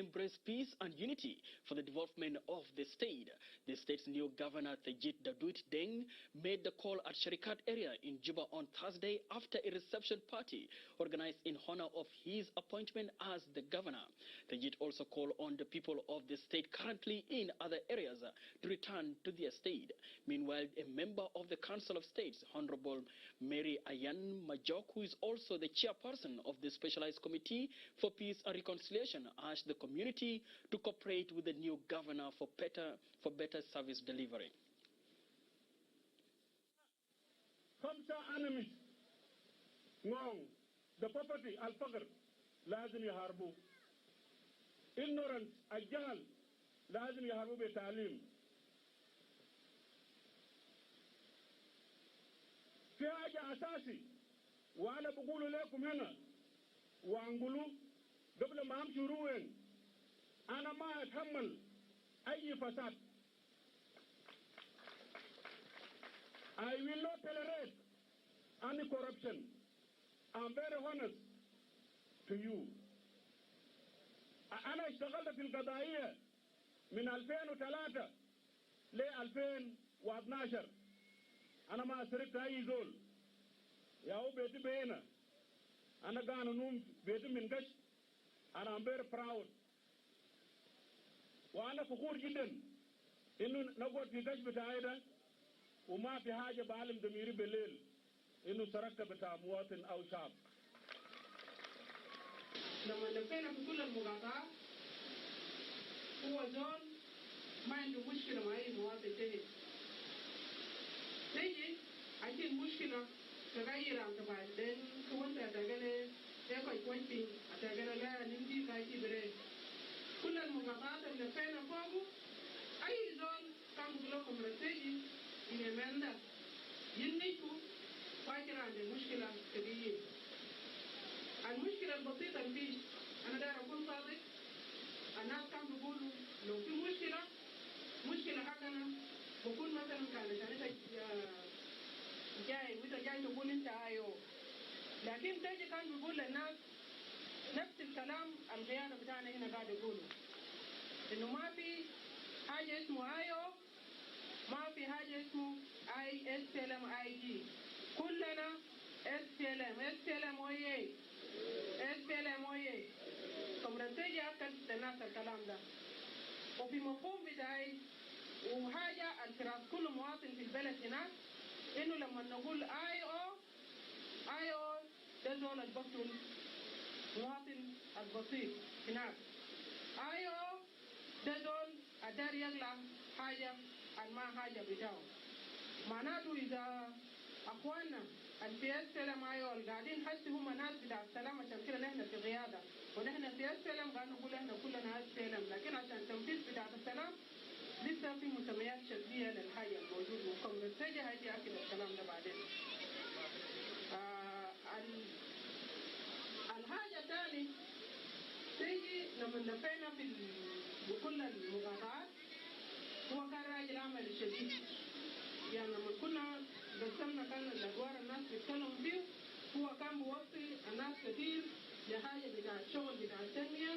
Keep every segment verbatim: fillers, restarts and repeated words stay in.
embrace peace and unity for the development of the state. The state's new governor, Thejit Dadut Deng, made the call at Sharikat area in Juba on Thursday after a reception party organized in honor of his appointment as the governor. Thejit also called on the people of the state currently in other areas to return to their state. Meanwhile, a member of the Council of States, Honorable Mary Ayan Majok, who is also the chairperson of the Specialized Committee for Peace and Reconciliation, urged the community to cooperate with the new governor for better, for better service delivery. خمسة enemies. Ngong, the poverty, الفقر، لازم يحاربوه. Ignorance، الجهل، لازم يحاربوه بتعليم. في حاجة أساسي، وأنا بقوله لكم هنا، وأنقله قبل ما أمشي روين، أنا ما أتحمل أي فساد. I will not tolerate any corruption. I'm very honest to you. أنا اشتغلت في القضائية من ألفين وتلاتة ل ألفين واتناشر. أنا ما سرقت أي زول. ياهو بيتي بينا. أنا قاعد أنوم بيتي من قش. أنا I'm very proud. وأنا فخور جدا إنه نقعد في قش بتاعي ده، وما في حاجة بعلم ضميري بالليل إنه سرقت بتاع مواطن أو شعب. لما لفينا في كل المقاطعات، هو زول ما عنده مشكلة مع أي مواطن تاني. نجي، عندي مشكلة، تغير عن تبع الدين، كون تغير، تكوي كوي بين، تغير لا نمدي كاي تبري. كل المقاطعات اللي لفينا فوقه، أي زول كان بيقول لكم رتجي، إلى من ده. Yin ngiñ ku, wa kira ande mushkila kebir. Al mushkila al basit al fi, ana dayir akun sadiq, annas kan bigulu, lo fi mushkila, mushkila hagana, bikun masalan kan ashan ita, ah, jai, wa ita jai tagul inta ayo. Lakin teji kan bigul lil nas, nafs al kalam al qiyada bitana hina gaid igulu. Innu ma fi haja ismu ayo, Ma fi haja ismu I S P L M I G. Kullana S P L M, S P L M oyee. S P L M oyee. Comrade Teji akad lil nas al kalam da. Wa fi mafhum bitai, wa haja al fi ras kullu muwatin fi al beled hinak, innu lamma nagul I O, I O de zol al biktul muwatin al basit hinak. I O de zol al dair yagla haja al ma haja bitau. Manatu iza akhwana al fi S P L M I O al gaidin hasi huma nas bita salam, ashan kida nihna fi qiyada. Wa nihna fi S P L M gaid nagul nihna kullana S P L M. Lakin ashan tanfiz bita salam, lisa fi musamiyat shakliya lil haja al mawjud, wa Comrade Teji haji akid al kalam da baden. Ah, al, al haja tani, Teji lamma lafena fi, fi kull al muqata'at, huwa kan rajil amal shadid. Yani lamma kunna gasamna kan al adwar al nas bitkallamu fihu, huwa kan biwassi al nas katir le haja bita shogol bita tanmiya,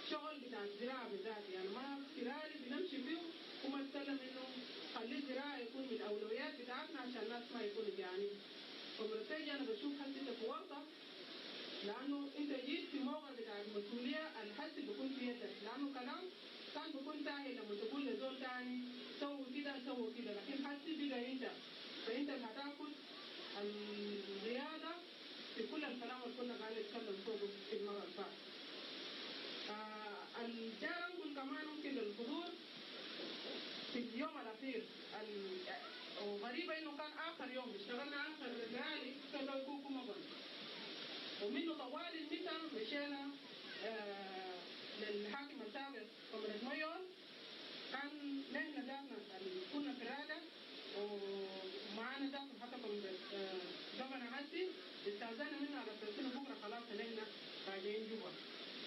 shogol bita ziraa bizat. Yani ma firari binamshi fihu, huma bitkalam innu khalli ziraa yakun min awlawiyat bitatna ashan nas ma yakunu jai'in. Comrade Teji ana bashuf hasi ita fi warta, lanu ita jit fi mawqif bita masuliya al hasi bikun fi yadak. Lanu kalam kan bikun sahil lamma tagul le zol tani, sawu kida, sawu kida. Lakin hasi biga ita. Fa ita al hatakhud al qiyada fi kull al kalam al kunna gaid nitkalam fogu fi al mara al fat. Ah, al dair agul kaman mumkin lil hudur fi al yom al akhir, al, wa gariba innu kan akhir yom ishtagalna, akhir layali, kan lo hukum agon. Wa minnu tawali nita mashina, ah, lil hakim al sabiq, Comrade Mayol, kan nihna zatna al kunna fi rada, wa maana zatna hatta Comrade, ah, Governor hasi, istazanna minna ala asas innu bukra khalas nihna raji'in Juba.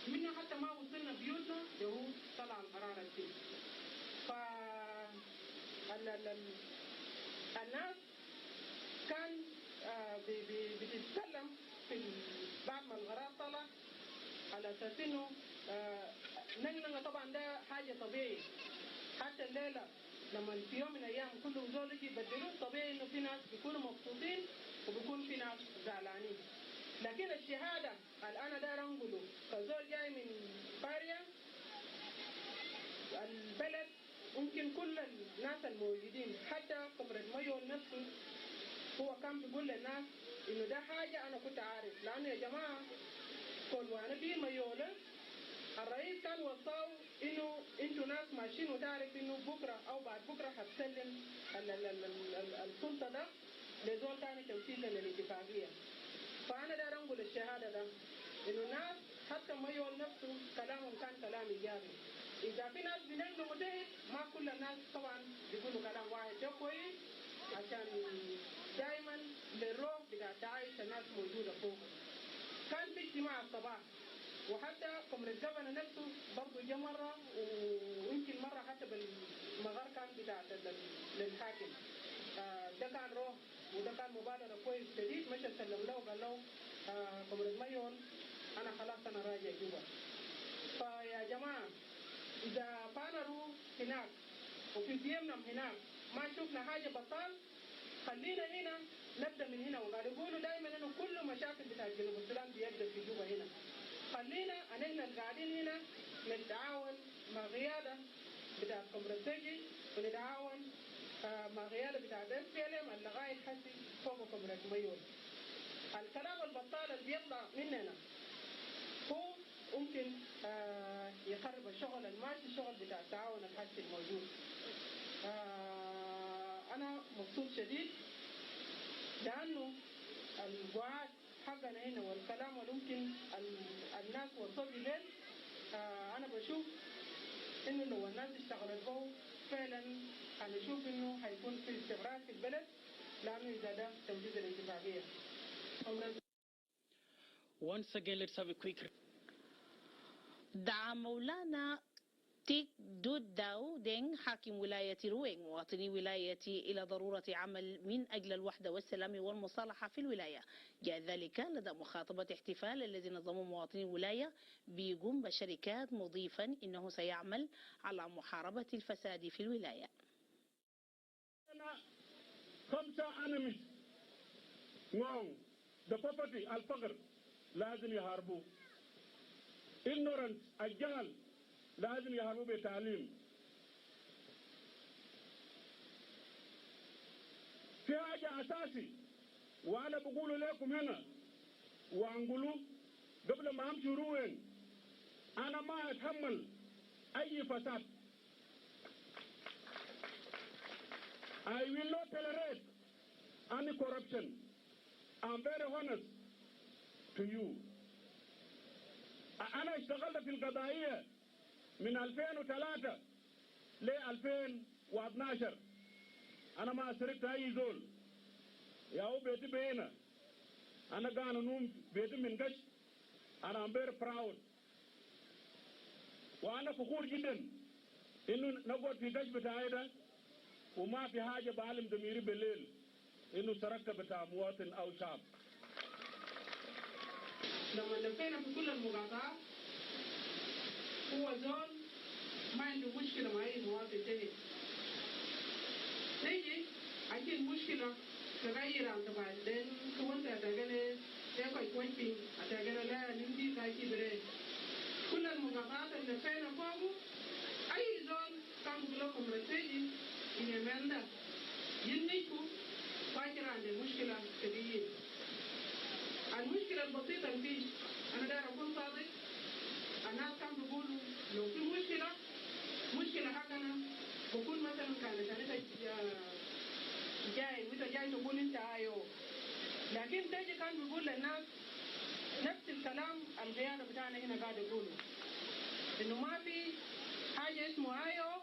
Minna hatta ma wasalna biyutna, ja hu tala al qarar al fi. Fa al, al, al, al nas kan, ah, bi, bi, bitkalam fi al, baad ma al qarar tala, ala asas innu, ah, نقنقة طبعا ده حاجة طبيعي. حتى الليلة لما في يوم من الأيام كل زول يجي يبدلوا، طبيعي إنه في ناس بيكونوا مبسوطين وبيكون في ناس زعلانين. لكن الشهادة اللي أنا داير أنقله كزول جاي من قرية، البلد، ممكن كل الناس الموجودين، حتى كومريد ميول نفسه، هو كان بيقول للناس إنه ده حاجة أنا كنت عارف، لأنه يا جماعة، كون وأنا بي ميول، الرئيس كان وصاه إنه أنتوا ناس ماشيين، وتعرف إنه بكرة أو بعد بكرة حتسلم ال-، ال-، ال-، ال-، ال-، السلطة ده لزول تاني تنفيذا للاتفاقية. فأنا داير أنقل الشهادة ده، إنه الناس حتى ميول نفسه كلامهم كان كلام إيجابي. إذا في ناس بينقنقوا تحت، ما كل الناس طبعا بيقولوا كلام واحد، ده كويس، عشان دايما للروح بتاع تعايش الناس موجودة فوق. كان في اجتماع الصباح، وحتى كومريد جبنة نفسه برضه جا مرة، ويمكن مرة حتى بالمغار كان بتاع لل-، للحاكم. آه، ده كان روح، وده كان مبادرة كويس شديد. مشى سلم له، قال له: "آه، كومريد ميول، أنا خلاص أنا راجع جوبا." فيا جماعة، إذا بانرو هناك وفي فيتنام هناك ما شفنا حاجة بطال، خلينا هنا نبدأ من هنا. وقاعد يقولوا دايما إنه كل مشاكل بتاع جنوب السودان بيبدأ في جوبا هنا. خلينا نحن القاعدين هنا نتعاون مع قيادة بتاع كومريد تيجي، ونتعاون، آه، مع قيادة بتاع ال إس بي إل إم اللي لغاية حسي فوق كومريد ميول. الكلام البطال اللي بيطلع مننا هو ممكن، آه، يخرب الشغل الماشي، الشغل بتاع التعاون الحسي الموجود. آه، أنا مبسوط شديد لأنه القعاد حقنا هنا والكلام اللي ممكن ال-، الناس وصلوا ليه، آه، أنا بشوف إنه لو الناس اشتغلت به فعلا هنشوف إنه هيكون في استقرار في البلد، لأنه إذا ده تنفيذ الاتفاقية. Once again, let's have a quick. دعا مولانا تيك دود داو دينغ حاكم ولاية روينغ مواطني ولاية إلى ضرورة عمل من أجل الوحدة والسلام والمصالحة في الولاية. جاء ذلك لدى مخاطبة احتفال الذي نظمه مواطني الولاية بقم بشركات، مضيفا إنه سيعمل على محاربة الفساد في الولاية. خمسة enemies. Ngong, the poverty, الفقر، لازم يحاربوه. Ignorance، الجهل، لازم يحاربوه بتعليم. في حاجة أساسي، وأنا بقوله لكم هنا، وأنقله قبل ما أمشي روين، أنا ما أتحمل أي فساد. I will not tolerate any corruption. I'm very honest to you. أنا اشتغلت في القضائية من ألفين وتلاتة ل ألفين واتناشر. أنا ما سرقت أي زول. ياهو بيتي بينا. أنا قاعد أنوم بيتي من قش. أنا I'm very proud. وأنا فخور جدا إنه نقعد في قش بتاعي ده، وما في حاجة بعلم ضميري بالليل إنه سرقت بتاع مواطن أو شعب. لما لفينا في كل المقاطعات، هو زول ما عنده مشكلة مع أي مواطن تاني. نجي، أجي المشكلة تغير عن تبع دين، كون تغير، تغير كوي كوي بين، تغير لا نمدي كاي كبري. كل المقاطعات اللي لفينا فوقه، أي زول كان بيقول لكم رتيجي، إن يمندا، ينيكو، فاكر عندي مشكلة كبيرة. المشكلة البسيطة اللي فيه، أنا داير أكون صادق، الناس كان بيقولوا لو في مشكلة، مشكلة حقنا بكون مثلًا كانت أنت جا-، جاي، وأنت جاي تقول أنت آيو. لكن تيجي كان بيقول للناس نفس الكلام القيادة بتاعنا هنا قاعد يقوله، إنه ما في حاجة اسمه آيو.